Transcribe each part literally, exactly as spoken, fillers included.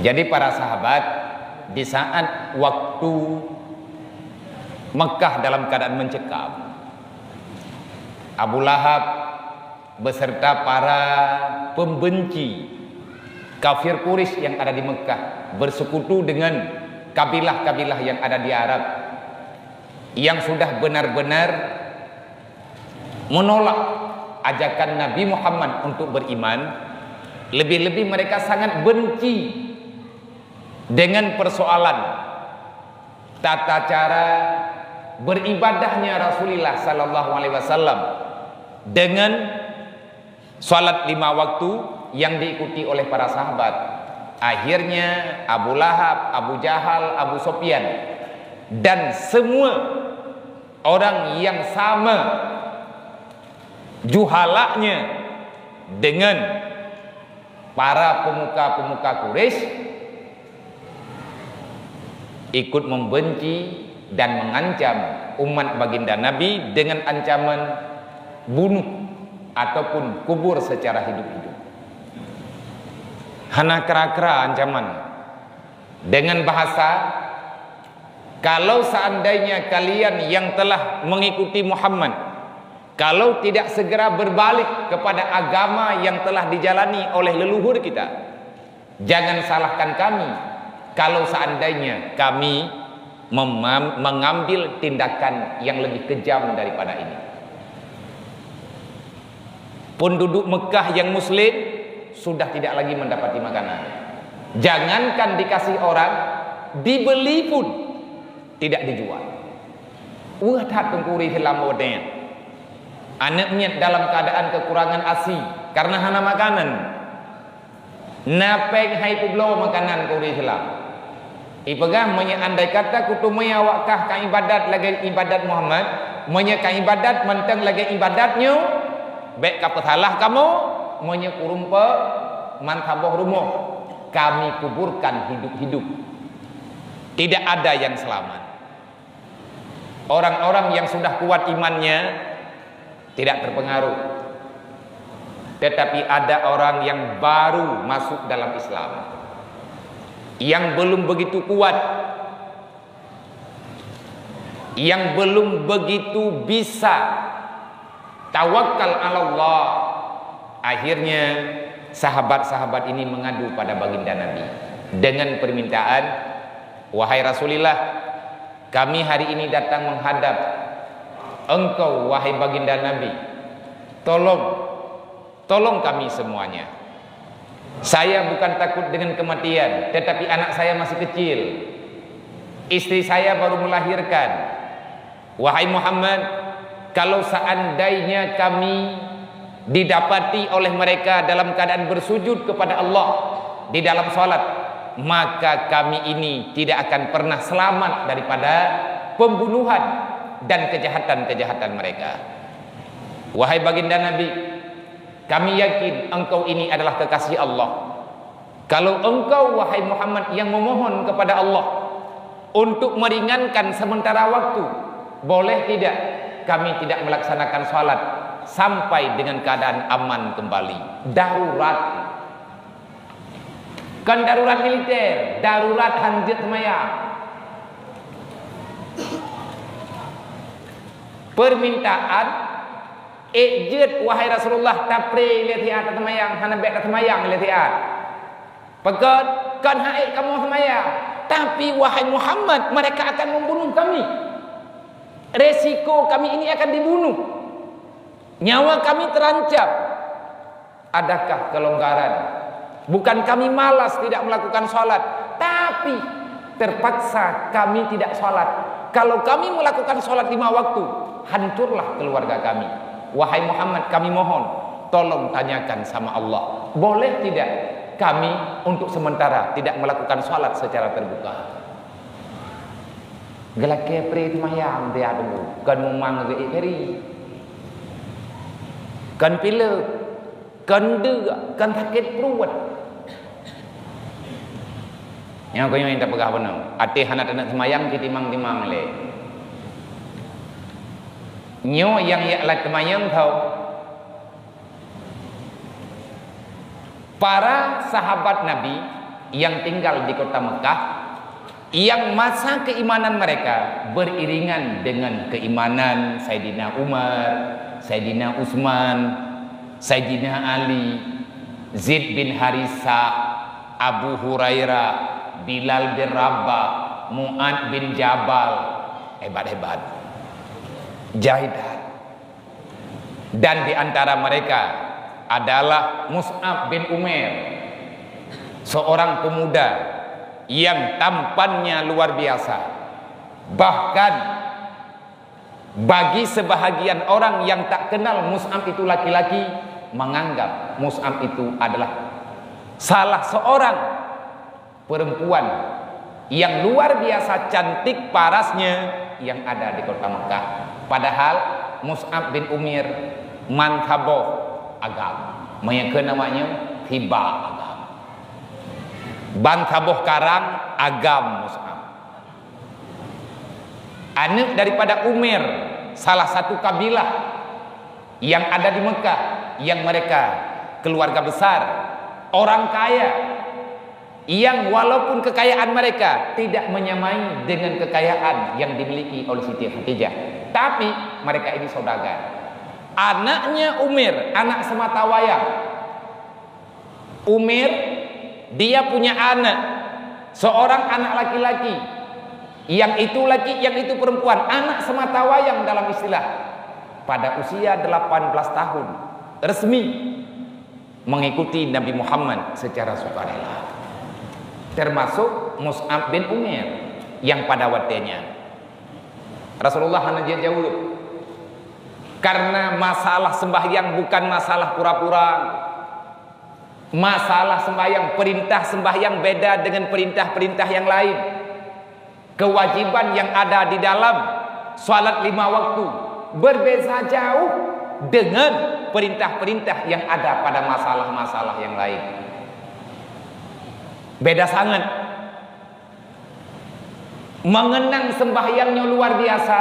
Jadi, para sahabat, di saat waktu Mekah dalam keadaan mencekam, Abu Lahab beserta para pembenci kafir Quraisy yang ada di Mekah bersekutu dengan kabilah-kabilah yang ada di Arab yang sudah benar-benar menolak ajakan Nabi Muhammad untuk beriman. Lebih-lebih mereka sangat benci dengan persoalan tata cara beribadahnya Rasulullah sallallahu alaihi wasallam dengan salat lima waktu yang diikuti oleh para sahabat. Akhirnya, Abu Lahab, Abu Jahal, Abu Sufyan, dan semua orang yang sama juhalanya dengan para pemuka-pemuka Quraisy, ikut membenci dan mengancam umat baginda Nabi dengan ancaman bunuh ataupun kubur secara hidup-hidup. Hana kira-kira ancaman, dengan bahasa, "Kalau seandainya kalian yang telah mengikuti Muhammad, kalau tidak segera berbalik kepada agama yang telah dijalani oleh leluhur kita, jangan salahkan kami kalau seandainya kami memam-, mengambil tindakan yang lebih kejam daripada ini." Penduduk Mekah yang muslim sudah tidak lagi mendapati makanan. Jangankan dikasih orang, dibeli pun tidak dijual. Weueh that Teungku Ri Islam watée nyan. Aneuk miet dalam keadaan kekurangan asi karena hana makanan. Na péng hai peubloe makanan keu ureuëng Islam. Ipeugah, meunyoe andai kata kuteumé awak kah ka ibadat lagée ibadat Muhammad, meunyoe ka ibadat mantong lagée ibadat nyoe, bék ka peusalah kamoe, meunyoe kureumpok man saboh rumoh, kami kuburkan hidup-hidup. Tidak ada yang selamat. Orang-orang yang sudah kuat imannya tidak terpengaruh. Tetapi ada orang yang baru masuk dalam Islam, yang belum begitu kuat, yang belum begitu bisa tawakal ala Allah. Akhirnya, sahabat-sahabat ini mengadu pada baginda Nabi dengan permintaan, "Wahai Rasulullah, kami hari ini datang menghadap Engkau, wahai baginda Nabi. Tolong, tolong kami semuanya. Saya bukan takut dengan kematian, tetapi anak saya masih kecil. Istri saya baru melahirkan. Wahai Muhammad, kalau seandainya kami didapati oleh mereka dalam keadaan bersujud kepada Allah di dalam salat, maka kami ini tidak akan pernah selamat daripada pembunuhan dan kejahatan-kejahatan mereka." Wahai baginda Nabi, kami yakin engkau ini adalah kekasih Allah. Kalau engkau, wahai Muhammad, yang memohon kepada Allah untuk meringankan sementara waktu, boleh tidak kami tidak melaksanakan salat sampai dengan keadaan aman kembali? Darurat. Kon darurat militer, darurat hanjeuet seumayang. Permintaan, "Ék jeuet, wahai Rasulullah, tapré lé siat taseumayang, hana bék taseumayang lé siat." Pakon? Kon han ék kamoe seumayang. Tapi, wahai Muhammad, mereka akan membunuh kami. Resiko kami ini akan dibunuh. Nyawa kami terancam. Adakah kelonggaran? Bukan kami malas tidak melakukan salat, tapi terpaksa kami tidak salat. Kalau kami melakukan salat lima waktu, hancurlah keluarga kami. Wahai Muhammad, kami mohon, tolong tanyakan sama Allah. Boleh tidak kami untuk sementara tidak melakukan salat secara terbuka? Geulakée pré seumayang dia dulu, kon mumang geuék kari. Kon pilek, kon deuk, kon sakét pruet. Nyang keuh nyoe nyang tapeugah bunoe, até hana taneuk seumayang, titimang-timang lé. Nyoe nyang jak lat seumayang tho. Para sahabat Nabi yang tinggal di kota Mekah, yang masa keimanan mereka beriringan dengan keimanan Saidina Umar, Saidina Utsman, Saidina Ali, Zaid bin Harisah, Abu Hurairah, Bilal bin Rabah, Mu'ad bin Jabal. Hebat-hebat. Jahidah. Dan di antara mereka adalah Mus'ab bin Umair, seorang pemuda yang tampannya luar biasa. Bahkan, bagi sebahagian orang yang tak kenal Mus'ab itu laki-laki, menganggap Mus'ab itu adalah salah seorang perempuan yang luar biasa cantik parasnya yang ada di kota Mekah. Padahal Mus'ab bin Umair ban saboh agam. Meunyoe keu nama nyoe, Thiba agam. Ban saboh karang agam Mus'ab. Aneuk daripada Umair, salah satu kabilah yang ada di Mekah, yang mereka keluarga besar, orang kaya, yang walaupun kekayaan mereka tidak menyamai dengan kekayaan yang dimiliki oleh Siti Khadijah. Tapi, mereka ini saudagar. Anaknya Umair, anak semata wayang. Umair, dia punya anak, seorang anak laki-laki. Yang itu laki, yang itu perempuan, anak semata wayang dalam istilah. Pada usia delapan belas tahun, resmi mengikuti Nabi Muhammad secara sukarela. Termasuk Mus'ab bin Umair yang pada watèe nyan Rasulullah hana jijaweueb. Karena masalah sembahyang bukan masalah pura-pura. Masalah sembahyang, perintah sembahyang beda dengan perintah-perintah yang lain. Kewajiban yang ada di dalam salat lima waktu berbeza jauh dengan perintah-perintah yang ada pada masalah-masalah yang lain. Beda sangat. Mengenang sembahyang nyoe luar biasa.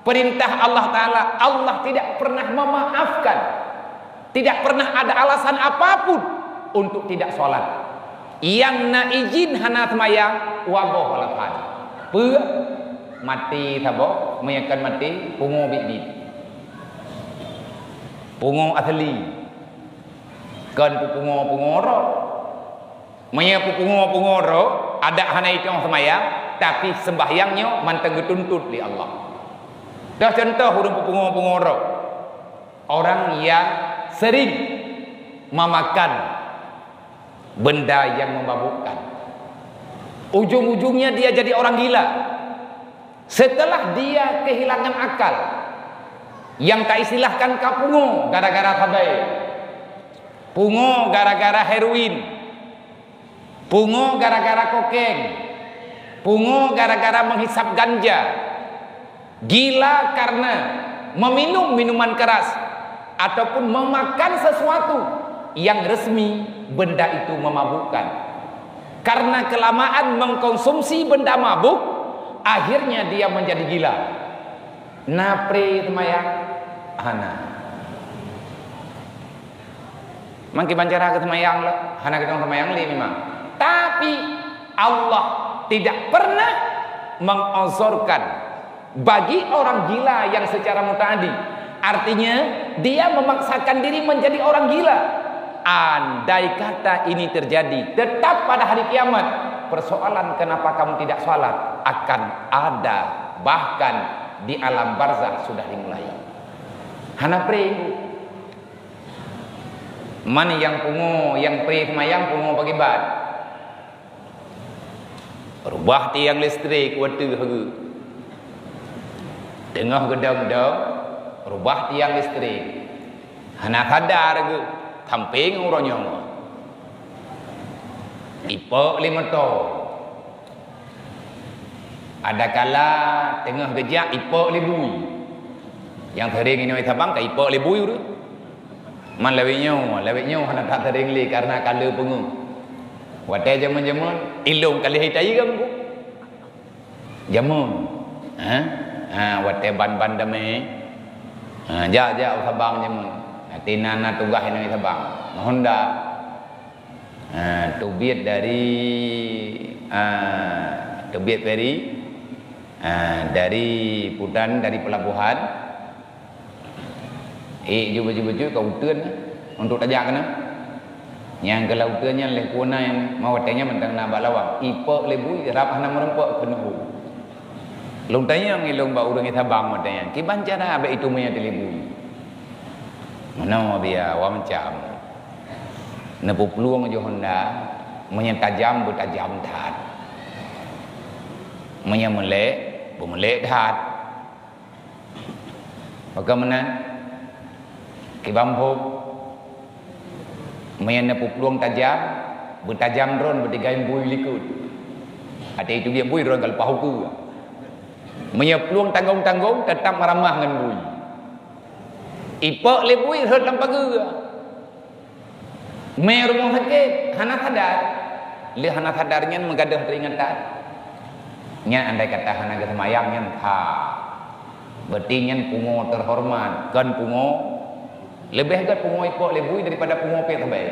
Perintah Allah Ta'ala, Allah tidak pernah memaafkan. Tidak pernah ada alasan apapun untuk tidak salat. Nyang na izin hana seumayang, waboh walafan. Peue? Maté saboh, meunyoe kon maté, pungo biet-biet. Pungo asli. Kon pungo-pungo rot. Meunyoe pungo-pungo rot, adak hana itong seumayang, tapi sembahyang nyoe mantong geutuntut lé Allah. Toh contoh ureuëng pungo-pungo rot. Orang yang sering memakan benda yang memabukkan. Ujung-ujungnya dia jadi orang gila. Setelah dia kehilangan akal, yang ka istilahkan ka pungo gara-gara sabai, pungo gara-gara heroin, pungo gara-gara kokain, pungo gara-gara menghisap ganja, gila karena meminum minuman keras, ataupun memakan sesuatu yang resmi benda itu memabukkan. Karena kelamaan mengkonsumsi benda mabuk, akhirnya dia menjadi gila. Na pré seumayang? Hana. Mangke bancara ke seumayang lah, hana keudong seumayang lé memang. Tapi Allah tidak pernah mengozorkan bagi orang gila yang secara muta'adi. Artinya, dia memaksakan diri menjadi orang gila. Andai kata ini terjadi, tetap pada hari kiamat, persoalan kenapa kamu tidak salat akan ada, bahkan di alam barzakh sudah dimulai. Hana pré. Man nyang pungo, nyang pré seumayang pungo pakiban. Rubah tiang listrik watèe hareuem. Teungoh geudong-dong, rubah tiang listrik. Hana sadar geuh, sampéng uroe nyoe. Ipok lé moto. Adakala teungoh geujak ipok lé bui. Nyang seuring inoe sabang ka ipok lé bui ureuëng. Man lawét nyoe, lawét nyoe hana that seuring lé karena ka le peungeuh. Watèe jameun-jameun, ilong ka lheueh tayue ganggu. Jameun. Ha? Ha, watèe ban-ban damé. Ha, jak, jak u Sabang jameun. Hati na, na tugaih inoe Sabang. Honda. Ha, teubiet dari, ha, teubiet feri, ha, dari Putan, dari pelabuhan. Eh, ju baju-baju ka uteuen untuk tajak keunoe. Nyang keu uteuen nyan lheueh keunan, ma watèe nyan mantong na bak lawang. Ipok lé bui rab hana meureumpok keunoe. Lôn tanyong ilôn bak ureueng Sabang watèe nyan, "Kiban cara bèk itu meunyo lé bui?" Meunoe biya, wa macam. Neupuplueng ju honda, meunyo tajam, beutajam that. Meunyo meulek, beumeulek that. Pakon meunan? Kiban phon. Meunyo neupuplueng tajam, beutajam droen beutinggai bui likot. Watèe itu biet bui droen ka leupah ukeue. Meunyo plueng tanggong-tanggong, teutap meuramah ngon bui. Ipok lé bui rhot lam pageue. Mé rumoh sakét, hana sadar. Lé hana sadar nyan meugadôh teuringatan. Nyan andai kata hana geuseumayang nyan that. Berarti nyan pungo teuhoreumat, kon pungo, leubeh gèt pungo ipok lé bui daripada pungo pèt sabai.